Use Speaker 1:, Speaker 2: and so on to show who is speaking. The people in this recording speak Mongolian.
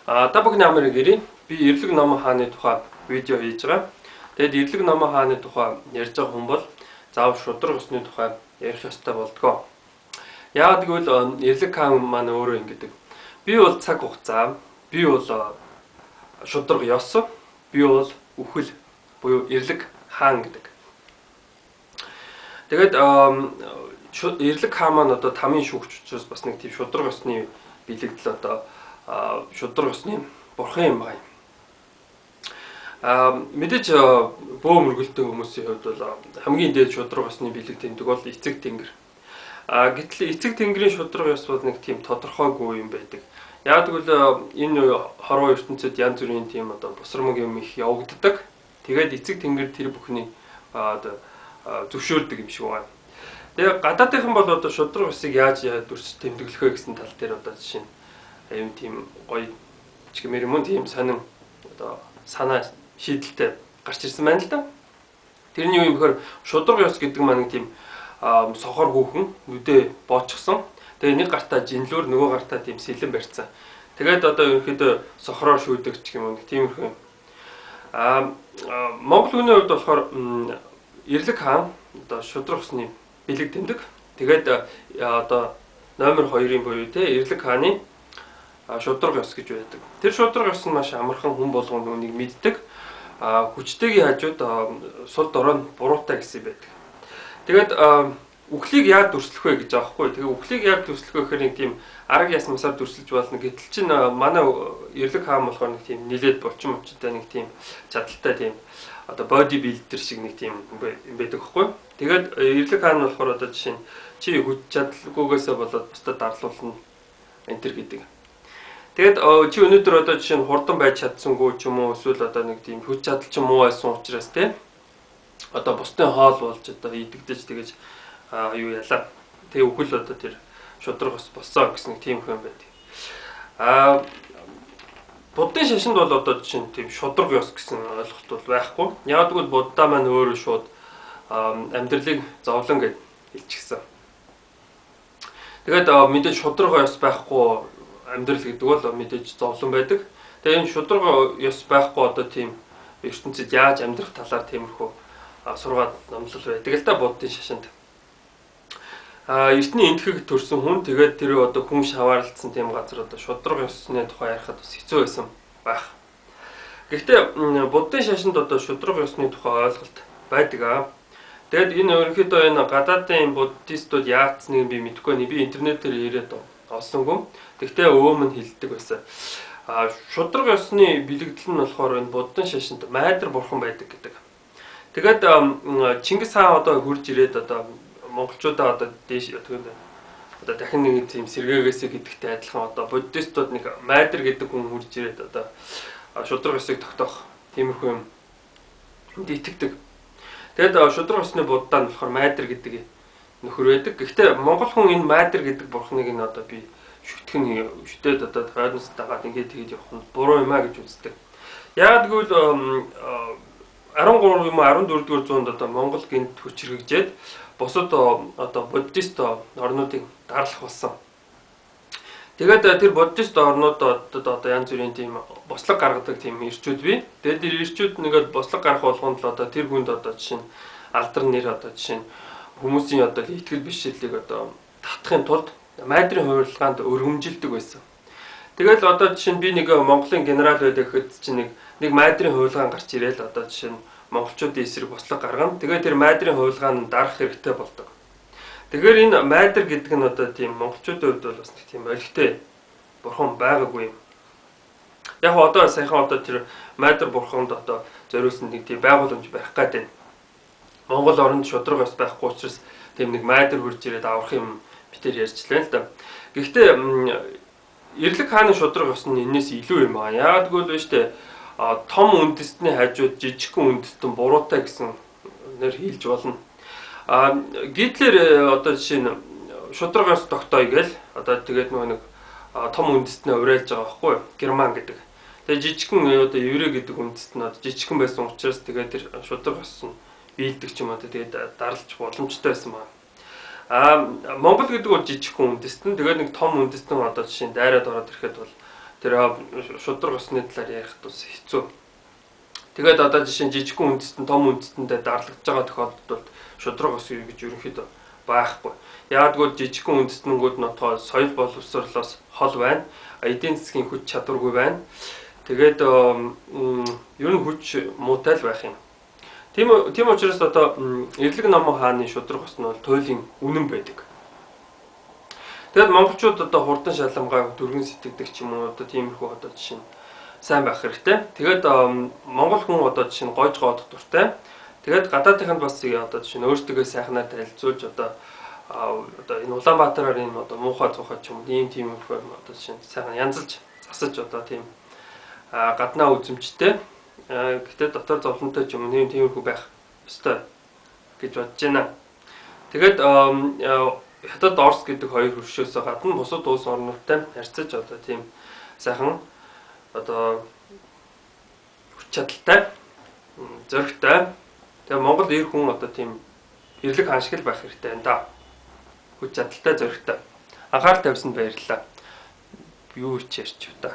Speaker 1: Та бүхний амрыг ирье. Би Эрлэг Номон хааны тухай видео хийж байгаа. Тэгэд Эрлэг Номон хааны тухай ярьж байгаа хүн бол заавал шударга ёсны тухай ярих ёстой болдгоо. Яагаад гэвэл Эрлэг хаан маань өөрөө ингэдэг. Би бол цаг хугацаа, би бол шударга ёс, би бол үхэл буюу Эрлэг хаан гэдэг. Тэгээд Эрлэг хаан маань одоо тамийн шүүгч учраас бас нэг тийм шударга ёсны бэлэгдэл одоо шударга ёсны бурхан юм байна. Мэдээж бөө мөргөлтэй хүмүүсийн хувьд бол хамгийн дээд шударга ёсны бэлэг тэмдэг бол эцэг тэнгэр. Гэтэл эцэг тэнгэрийн шударга ёс бол нэг тийм тодорхойгүй юм байдаг. Яг гэвэл энэ хорвоо ертөнцид янз бүрийн тийм одоо бусрамг юм их явагддаг. Тэгээд эцэг тэнгэр тэр бүхний одоо зөвшөөрдөг юм шиг байна. Тэгээ гадаадынхан бол одоо шударга ёсыг яаж дүрс тэмдэглэх вэ гэсэн тал дээр одоо жишээ нь юм тийм гоё ч гэмээр юм уу тийм сонин одоо санаа шийдэлтэй гарч ирсэн байна л да. Тэрний юу юм бэхээр шударга ёс гэдэг маань нэг тийм сохор хүүхэн нүдээ боочсон. Тэгээ нэг гартаа жинлүүр нөгөө гартаа тийм сэлэн барьцсан. Тэгээд одоо ерөнхийдөө сохороор шүүдэг ч юм уу нэг тиймэрхүү юм. Монгол хүний хувьд болохоор Эрлэг хаан одоо шударга ёсны бэлэг тэмдэг. Тэгээд одоо номер 2-ын буюу те Эрлэг хааны шударга ёс гэж байдаг. Тэр шударга ёс нь маш амархан хүн болгон үүнийг мэддэг. Хүчтэйгийн хажууд сул дорой нь буруутай гэсэн байдаг. Тэгээд үхлийг яаж дүрслэх вэ гэж байгаа хгүй. Тэгээд үхлийг яаж дүрслэх вэ гэхээр нэг тийм арга ясмасаар дүрсэлж болно. Гэтэл чинь манай Эрлэг хаан болохоор нэг тийм нилээд булчин мочтой нэг тийм чадaltaй тийм одоо боди билдер шиг нэг тийм юм байдаг хгүй. Тэгээд Эрлэг хаан нь болохоор одоо жишээ нь чи хүч чадалгүйгээсээ болоод бусдад дарлуулна энэ төр гэдэг. Тэгээд чи өнөөдөр одоо жишээ нь хурдан байж чадсангүй ч юм уу эсвэл одоо нэг тийм хүч чадал ч муу байсан учраас те одоо бусдын хоол болж одоо идэгдэж тэгэж юу ялаа. Тэгээ үхэл одоо тэр шударга ус болсон гэсэн нэг тийм хүн байдаг. Буддын шашинд бол одоо жишээ нь тийм шударга ёс гэсэн ойлголт бол байхгүй. Яг гэвэл Будда маань өөрөө шууд амьдралыг зовлон гэж хэлчихсэн. Тэгээд мэдээж шударга ёс байхгүй амьдрал гэдэг бол мэдээж зовлон байдаг. Тэгээ энэ шударга ёс байхгүй одоо тийм ертөнцид яаж амьдрах талаар тиймэрхүү сургаад номлол байдаг л да Буддын шашинд. Эртний энтхэг төрсэн хүн тэгээд тэр одоо хүн шаваарлцсан тийм газар одоо шударга ёсны тухай ярихад бас хэцүү байсан байх. Гэхдээ Буддын шашинд одоо шударга ёсны тухай ойлголт байдаг. Тэгээд энэ ерөнхийдөө энэ гадаадын буддистууд яатсныг би мэдэхгүй. Би интернетээр ирээд олсонгүй. Тэгтээ өвөө минь хэлдэг байсан. Шударга ёсны бэлэгдэл нь болохоор энэ Буддын шашинд майдар бурхан байдаг гэдэг. Тэгээд Чингис хаан одоо хурж ирээд одоо монголчуудаа одоо дээш одоо дахин нэг тийм сэргээгээсэ гэдэгтэй адилхан одоо буддистууд нэг майдар гэдэг хүн хурж ирээд одоо шударга ёсыг тогтоох тиймэрхүү юм итгэдэг. Тэгээд шударга ёсны буддаа нь болохоор майдар гэдэг нөхөр байдаг. Гэхдээ монгол хүн энэ майдар гэдэг бурхныг нь одоо би шүтгэн шүтээд одоо тойноос дагаад ингээд тэгэж явах нь буруу юм а гэж үздэг. Яагаад гэвэл 13 юм уу 14 дугаар зуунд одоо Монгол гинт хүчрхэгжээд бусад одоо буддист орнуудыг дарлах болсон. Тэгээд тэр буддист орнууд одоо янз бүрийн тийм бослог гаргадаг тийм ирчүүд бий. Тэгээд тэр ирчүүд нэгээд бослог гаргах болгонд л одоо тэр хүнд одоо жишээ нь алдар нэр одоо жишээ нь хүмүүсийн одоо итгэл бишрэлийг одоо татахын тулд майдрын хувирлагаанд өргөмжилдэг байсан. Тэгэл одоо жишээ нь би нэг Монголын генерал байлаа гэхэд чинь нэг майдрын хувирлагаан гарч ирээл одоо жишээ нь монголчуудын эсрэг бослог гаргана. Тэгээд тэр майдрын хувирлагаан нь дарах хэрэгтэй болдог. Тэгэхээр энэ майдар гэдэг нь одоо тийм монголчуудын хувьд бол бас нэг тийм олигтой бурхан байгаагүй юм. Яг одоо саяхан одоо тэр майдар бурханд одоо зориулсан нэг тийм байгууламж барих гээд байна. Монгол оронд шударга ёс байхгүй учраас тийм нэг майдар хурж ирээд аврах юм битэр ярьчлаа л да. Гэхдээ Эрлэг хааны шударга ёс нь энэс илүү юм аа. Яагаад гэвэл биш үү том үндэстний хажууд жижигхэн үндэстэн буруутай гэсэн нэр хэлж болно. Гитлер одоо жишээ нь шударга ёс тогтоё гээл одоо тэгээд нөгөө нэг том үндэстнээ уриалж байгаа байхгүй юу? Герман гэдэг. Тэгээд жижигхэн одоо еврей гэдэг үндэстэн одоо жижигхэн байсан учраас тэгээд тэр шударга ёс нь биелдэг ч юм уу тэгээд дарлж боломжтой байсан байна. Монгол гэдэг бол жижигхэн үндэстэн. Тэгээд нэг том үндэстэн одоо жишээ нь дайраад ороод ирэхэд бол Тэр шударга ёсны талаар ярих тус хэцүү. Тэгээд одоо жишээ нь жижигхэн үндэстэн, том үндэстэндээ дарлагдж байгаа тохиолдолд бол шударга ос гэж ерөнхийдөө байхгүй. Яагад гэвэл жижигхэн үндэстнүүд нь отгоо соёл боловсрлоос хол байна. Эдийн засгийн хүч чадваргүй байна. Тэгээд ер нь хүч муутай л байх юм. Тийм учраас одоо Эрлэг Номон хааны шударга ос нь бол туйлын үнэн байдаг. Тэгээд монголчууд одоо хурдан шаламгай дөргөн сэтгэдэг ч юм уу одоо тиймэрхүү одоо жишээ нь сайн байх хэрэгтэй. Тэгээд монгол хүн одоо жишээ нь гойж гоодох дуртай. Тэгээд гадаадынханд бас одоо жишээ нь өөрсдөө сайхнаар танилцуулж одоо энэ Улаанбаатараар энэ одоо муухай зуухай ч юм уу ийм тиймэрхүү юм одоо жишээ нь сайхан янзалж засаж одоо тийм гаднаа үзэмжтэй гэтээ дотор зовлонтой ч юм уу ийм тиймэрхүү байх ёстой гэж бодож байна. Тэгээд Хятад, Орос гэдэг хоёр хөршөөсөө гадна бусад улс орнуудтай харьцаж одоо тийм сайхан одоо хүч чадалтай, зоригтой. Тэгээ Монгол эр хүн одоо тийм эрлэг хаан шиг л байх хэрэгтэй байна да. Хүч чадалтай, зоригтой. Анхаарал тавьсанд баярлалаа. Юу ч ярьч та.